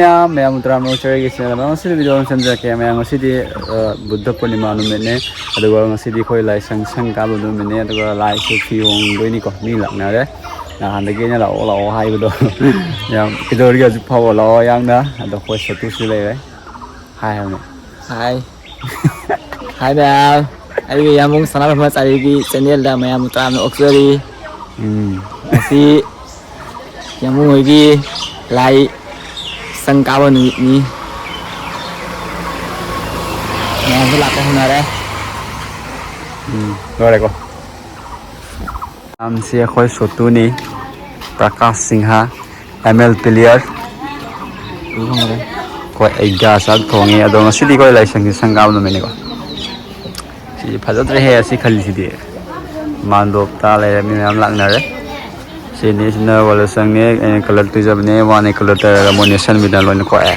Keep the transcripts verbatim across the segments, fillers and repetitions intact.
ꯃꯌꯥꯝ, ꯃꯌꯥꯝ ꯇꯔꯥꯃꯔꯨ ꯆꯔꯩꯒꯤ ꯆꯦꯅꯦꯜ ꯑꯃ ꯉꯁꯤꯗꯤ ꯚꯤꯗꯤꯑꯣ ꯑꯃ ꯁꯦꯝꯖꯔꯛꯀꯦ꯫ ꯃꯌꯥꯝ ꯉꯁꯤꯗꯤ, ꯑ, ꯕꯨꯗꯙ ꯄꯨꯔꯅꯤꯃꯥ ꯅꯨꯃꯤꯠꯅꯦ꯫ ꯑꯗꯨꯒ ꯉꯁꯤꯗꯤ ꯑꯩꯈꯣꯏ ꯂꯥꯏꯁꯪ ꯁꯪ ꯀꯥꯕ ꯅꯨꯃꯤꯠꯅꯦ꯫ ꯑꯗꯨꯒ ꯂꯥꯏꯁꯨ ꯐꯤ ꯍꯣꯡꯗꯣꯏꯅꯤꯀꯣ꯫ ꯃꯤ ꯂꯥꯛꯅꯔꯦ꯫ ꯅꯍꯥꯟꯗꯒꯤ ꯑꯩꯅ "ꯂꯥꯛꯑꯣ, ꯂꯥꯛꯑꯣ" ꯍꯥꯏꯕꯗꯣ꯫ ꯌꯥꯝ ꯀꯩꯗꯧꯔꯤꯒꯦ ꯍꯧꯖꯤꯛ ꯐꯥꯎꯕ ꯂꯥꯛꯑꯣ ꯌꯥꯝꯅ꯫ ꯑꯗꯣ ꯑꯩꯈꯣꯏ ꯁꯣꯇꯨꯁꯨ ꯂꯩꯔꯦ꯫ ꯍꯥꯏ ꯍꯥꯏꯕꯅꯦ꯫ ꯍꯥꯏ꯫ ꯍꯥꯏ ꯃꯌꯥꯝ꯫ ꯑꯩꯒꯤ ꯌꯥꯝꯕꯨꯡ ꯁꯅꯥ ꯕ꯭ꯔꯍ꯭ꯃꯆꯥꯔꯤꯒꯤ ꯆꯦꯅꯦꯜꯗ ꯃꯌꯥꯝ ꯇꯔꯥꯝꯅ ꯑꯣꯛꯆꯔꯤ꯫ ꯎꯝ꯫ ꯉꯁꯤ ꯌꯥꯝꯕꯨꯡ ꯍꯣꯏꯒꯤ ꯂꯥꯏ ꯁꯪ ꯀꯥꯕ ꯅꯨꯃꯤꯠꯅꯤ꯫ ꯃꯌꯥꯝꯁꯨ ꯂꯥꯛꯄ ꯍꯧꯅꯔꯦ꯫ ꯎꯝ, ꯂꯣꯏꯔꯦꯀꯣ꯫ ꯃꯌꯥꯝꯁꯤ ꯑꯩꯈꯣꯏ ꯁꯣꯇꯨꯅꯤ, Prakash Singh, M L player. ꯑꯩꯈꯣꯏ ꯑꯩꯒ ꯆꯥꯛ ꯊꯣꯡꯉꯤ꯫ ꯑꯗꯣ ꯉꯁꯤꯗꯤ ꯑꯩꯈꯣꯏ ꯂꯥꯏꯁꯪꯁꯤ ꯁꯪꯒꯥꯕ ꯅꯨꯃꯤꯠꯅꯤꯀꯣ꯫ ꯁꯤꯗꯤ ꯐꯖꯗ꯭ꯔꯦꯍꯦ, ꯑꯁꯤ ꯈꯜꯂꯤꯁꯤꯗꯤ꯫ ꯃꯥꯟꯗꯣꯞꯇ ꯂꯩꯔꯦ, ꯃꯤ ꯃꯌꯥꯝ ꯂꯥꯛꯅꯔꯦ꯫ ꯁꯤꯅꯤ, ꯁꯤꯅ ꯋꯥꯂꯁꯪꯅꯦ, ꯑꯩꯅ ꯀꯂꯔ ꯇꯨꯖꯕꯅꯦ, ꯃꯥꯅ ꯀꯂꯔ ꯇꯔꯒ ꯃꯣꯏ ꯅꯦꯠꯁꯟꯕꯤꯗꯅ ꯂꯣꯏꯅ ꯀꯣꯛꯑꯦ꯫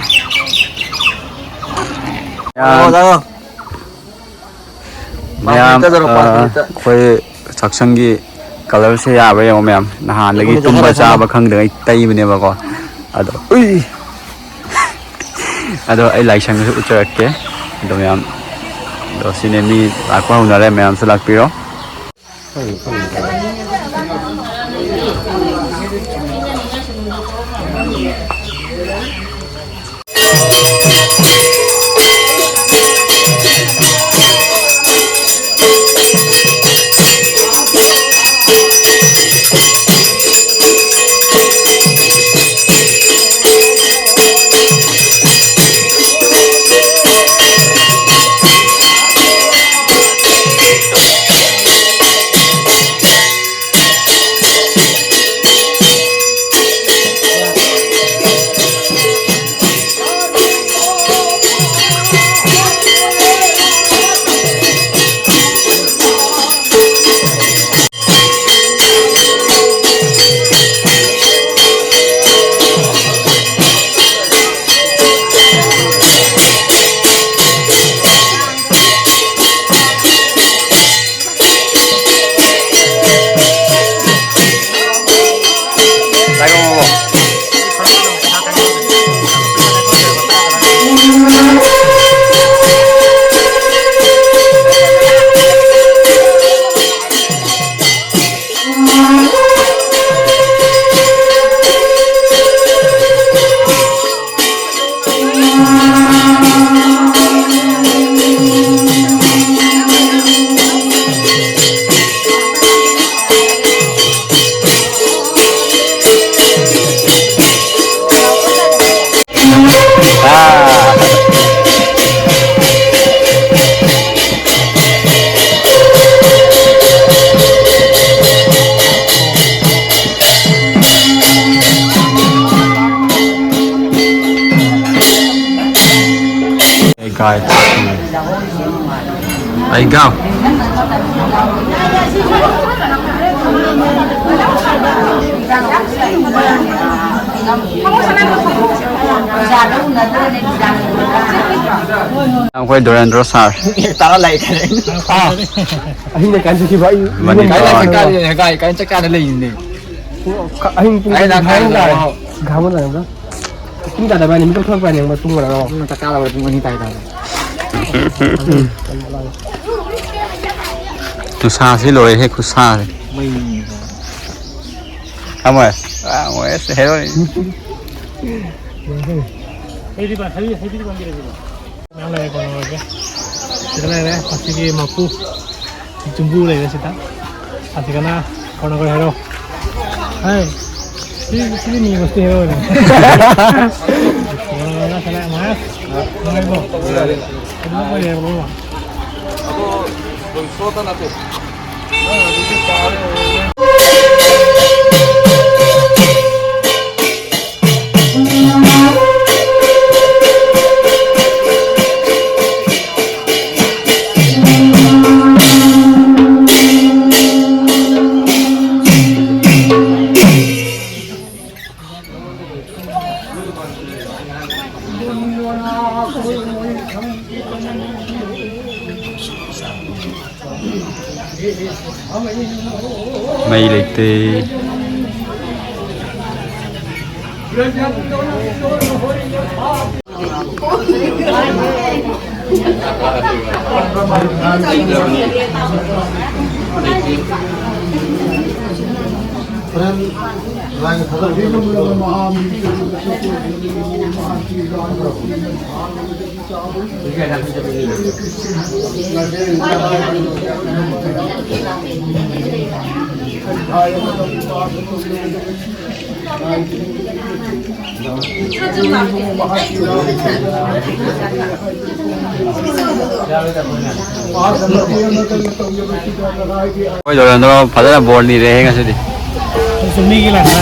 ꯃꯌꯥꯝ, ꯃꯌꯥꯝ, ꯄꯥꯁ ꯃꯤꯅꯤꯠꯇ ꯇꯧꯔꯣ, ꯄꯥꯁ ꯑ, ꯃꯤꯅꯤꯠꯇ꯫ ꯑꯩꯈꯣꯏ ꯆꯥꯛꯁꯪꯒꯤ ꯀꯂꯔꯁꯦ ꯌꯥꯕ꯭ꯔꯥ ꯌꯦꯡꯉꯣ ꯃꯌꯥꯝ꯫ ꯅꯍꯥꯟꯗꯒꯤ ꯇꯨꯝꯕ ꯆꯥꯕ ꯈꯪꯗꯉꯩ ꯇꯩꯕꯅꯦꯕꯀꯣ꯫ ꯑꯗꯣ, ꯎꯏ! ꯑꯗꯣ ꯑꯩ ꯂꯥꯏꯁꯪꯗꯁꯨ ꯎꯠꯆꯔꯛꯀꯦ꯫ ꯑꯗꯣ ꯃꯌꯥꯝ, ꯑꯗꯣ ꯁꯤꯅꯦ, ꯃꯤ ꯂꯥꯛꯄ ꯍꯧꯅꯔꯦ, ꯃꯌꯥꯝꯁꯨ ꯂꯥꯛꯄꯤꯔꯣ꯫ Hey guys, I go. ꯑꯩꯈꯣꯏ ꯗꯣꯔꯦꯟꯗ꯭ꯔꯣ ꯁꯥꯔ꯫ ꯇꯔꯥ ꯂꯥꯛꯑꯦ ꯈꯜꯂꯦ꯫ ꯑꯥ꯫ ꯑꯍꯤꯡꯗ ꯀꯥꯏ ꯆꯠꯈꯤꯕ ꯑꯩ? ꯃꯅꯤꯄꯨꯔ꯫ ꯀꯥꯏ ꯆꯠꯀꯥꯟꯗ ꯂꯩ-, ꯀꯥꯏ, ꯀꯥꯏ ꯆꯠꯀꯥꯟꯗ ꯂꯩꯔꯤꯅꯦ? ꯑꯍꯤꯡ ꯄꯨꯡ ꯑꯩ ꯅꯍꯥꯟ ꯇꯔꯥ ꯀꯥꯏꯗ ꯇꯥꯔꯦ꯫ ꯂꯩꯔꯤꯅꯣ? ꯒꯥꯃꯟ ꯂꯩꯔꯝꯕ꯭ꯔꯥ? ꯄꯨꯡ ꯀꯌꯥꯗ ꯚꯥꯏ ꯃꯤꯀꯞ ꯊꯣꯛꯂꯛꯄ꯭ꯔꯥ ꯌꯦꯡꯕ ꯄꯨꯡ ꯕꯥꯔꯣ? ꯄꯨꯡ ꯆꯥꯛ ꯆꯥꯕ ꯄꯨꯡ ꯑꯅꯤ ꯇꯥꯏ ꯇꯥꯔꯦ꯫ ꯎꯝ꯫ ꯅꯨꯡꯁꯥꯁꯤ ꯂꯣꯏꯔꯦꯍꯦ ꯈꯨꯠꯁꯥꯁꯦ꯫ ꯃꯩꯅꯤꯀꯣ꯫ ꯀꯃꯥꯏ? ꯑꯥ, ꯃꯣꯏ ꯑꯁ ꯍꯦꯔꯣꯅꯤ꯫ ꯍꯩꯗꯤ ꯄꯥꯟ-, ꯍꯩ-, ꯍꯩꯗꯤ ꯄꯥꯟꯕꯤꯔꯦ ꯁꯤꯗ꯫ ꯃꯌꯥꯝ ꯂꯩꯔꯦ ꯀꯣꯟꯅꯔꯒꯦ꯫ ꯁꯤꯗ ꯂꯩꯔꯦ ꯃꯁꯤꯒꯤ ꯃꯄꯨ꯫ ꯌꯨꯝꯕꯨ ꯂꯩꯔꯦ ꯁꯤꯗ꯫ ꯑꯁꯤꯒꯅ ꯀꯣꯟꯅꯒ ꯍꯦꯔꯣ꯫ ꯍꯥꯏ꯫ ꯁꯤ, ꯁꯤꯗꯤ ꯃꯤ ꯃꯁꯇꯤ ꯍꯦꯔꯣꯅꯤ꯫ ꯀꯣꯟꯅꯒ ꯁꯤꯗ ꯃꯍꯦꯁ꯫ ꯅꯨꯡꯉꯥꯏꯕ꯭ꯔꯣ? ꯑꯗꯨ ꯑꯣꯏꯔꯦ ꯕ꯭ꯔꯣ꯫ ꯃꯩ ꯂꯩꯇꯦ꯫ ꯑꯩꯈꯣꯏ ꯗꯣꯔꯦꯟꯗ꯭ꯔꯣ ꯐꯖꯅ ꯕꯣꯜ ꯅꯤꯔꯦꯍꯦ ꯉꯁꯤꯗꯤ꯫ ꯁꯨꯝ ꯃꯤꯒꯤ ꯂꯥꯛꯄ꯫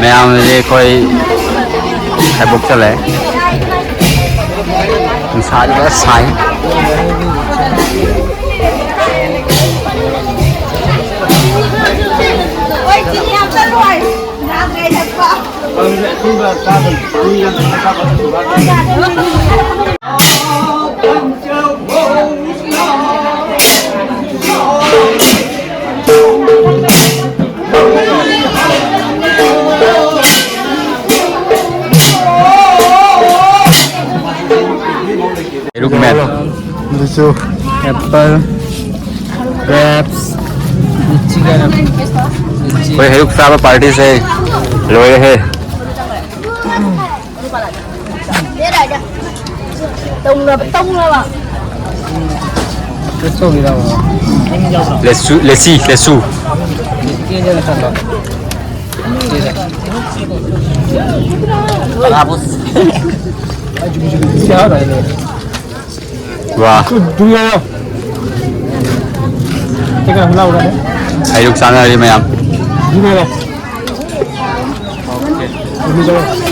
ꯃꯌꯥꯝꯁꯦ ꯑꯩꯈꯣꯏ ꯍꯥꯏꯕꯣꯛ ꯆꯠꯂꯦ꯫ ꯅꯨꯡꯁꯥꯁꯦ ꯐꯖꯅ ꯁꯥꯏ꯫ ꯍꯩꯔꯨꯛ ꯃꯦꯠ꯫ ꯂꯤꯆꯨ꯫ ꯑꯦꯄꯜ꯫ ꯒ꯭ꯔꯦꯞꯁ꯫ ꯑꯩꯈꯣꯏ ꯍꯩꯔꯨꯛ ꯆꯥꯕ ꯄꯥꯔꯇꯤꯁꯦ ꯂꯣꯏꯔꯦꯍꯦ꯫ ꯂꯦꯁꯨ, ꯂꯦꯁꯤ, ꯂꯦꯁꯨ꯫ ꯋꯥ꯫ ꯍꯩꯔꯨꯛ ꯆꯥꯅꯔꯤ ꯃꯌꯥꯝ꯫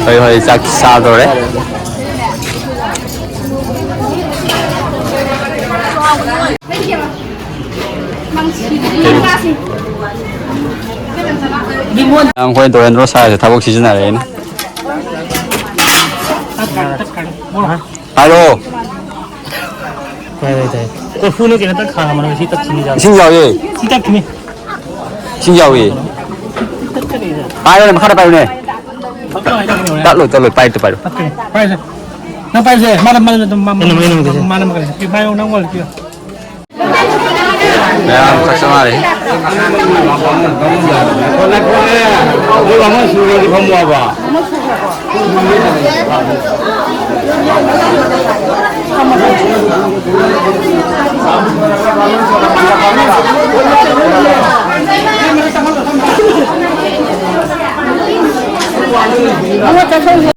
ꯍꯣꯏ, ꯍꯣꯏ, ꯆꯥꯛ ꯆꯥꯗꯧꯔꯦ꯫ ꯃꯌꯥꯝ ꯑꯩꯈꯣꯏ ꯗꯣꯔꯦꯟꯗ꯭ꯔꯣ ꯁꯥꯏꯁꯦ ꯊꯕꯛ ꯁꯤꯖꯤꯟꯅꯔꯦꯅꯦ꯫ ꯍꯥꯏꯔꯣ꯫ ꯇꯥꯏ, ꯇꯥꯏ, ꯇꯥꯏ꯫ ꯀꯣꯔꯐꯨꯅ ꯀꯩꯅꯣ ꯇꯛ ꯈꯥꯡꯉꯝꯃꯅꯣ, ꯁꯤ ꯇꯛ ꯁꯤꯅꯤ ꯖꯥꯠꯂꯣ? ꯏꯁꯤꯡ ꯌꯥꯎꯏ꯫ ꯁꯤ ꯇꯛꯈꯤꯅꯤ꯫ ꯏꯁꯤꯡ ꯌꯥꯎꯏ꯫ ꯄꯥꯏꯔꯣꯅꯦ, ꯃꯈꯥꯗ ꯄꯥꯏꯔꯣꯅꯦ꯫ ꯇꯠꯂꯣꯏ, ꯇꯠꯂꯣꯏ, ꯄꯥꯏꯔꯣ, ꯄꯥꯏꯔꯣ꯫ ꯇꯛꯈꯤꯅꯤ꯫ ꯄꯥꯏꯁꯦ꯫ ꯅꯪ ꯄꯥꯏꯁꯦ꯫ ꯃꯥꯅ, ꯃꯥꯅ, ꯃꯥꯅ, ꯃꯥꯅ, ꯃꯥꯅ, ꯃꯥꯅ, ꯃꯥꯅ, ꯃꯥꯅ꯫ ꯁꯤ ꯄꯥꯏꯌꯣ, ꯅꯪ ꯑꯣꯏꯔꯗꯤ ꯄꯤꯌꯣ꯫ ꯃꯌꯥꯝ ꯆꯥꯛ ꯆꯥꯅꯔꯤ꯫